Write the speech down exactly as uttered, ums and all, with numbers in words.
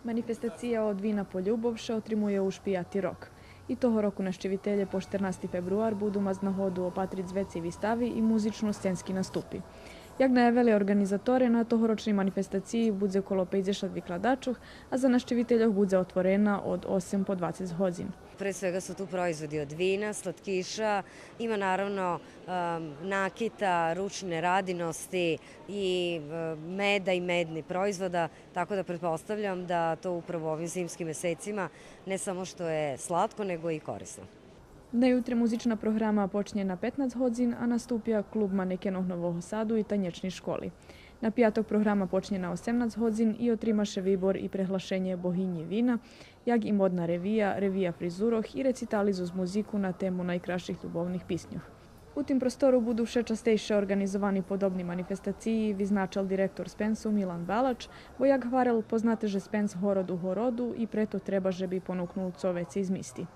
Манифестация Од вина по любов ше отримує уж пияти рок. И того року нащивителє по штернасти фебруар буду мац нагоду опатриц вецей вистави и музично-сценски наступи. Як наявели орґанизаторе, на тогорочней манифестациї будзе коло пейдзешат викладачох, а за нащивительох будзе отворена од осем по двацец годзин. Pre svega su tu proizvodi od vina, slatkiša, ima naravno, em, nakita, ručne radinosti i, e, meda i mednih proizvoda, tako da pretpostavljam da to upravo u ovim zimskim mesecima ne samo što je slatko, nego i korisno. На ютре музична програма почнє на петнац годзин, а наступя Клуб манекенох Нового Саду и танєчней школи. На пияток програма почнє на осемнац годзин и отрима ше вибор и преглашенє богинї вина, як и модна ревия, ревия фризурох и рецитали зоз музику на тему найкрасших любовних писньох. У тим простору буду вше частейше орґанизовани подобни манифестациї, визначел директор Спенсу Милан Балач, бо, як гварел, познате же Спенс город у городу и прето треба же би понукнул цо вецей змисти.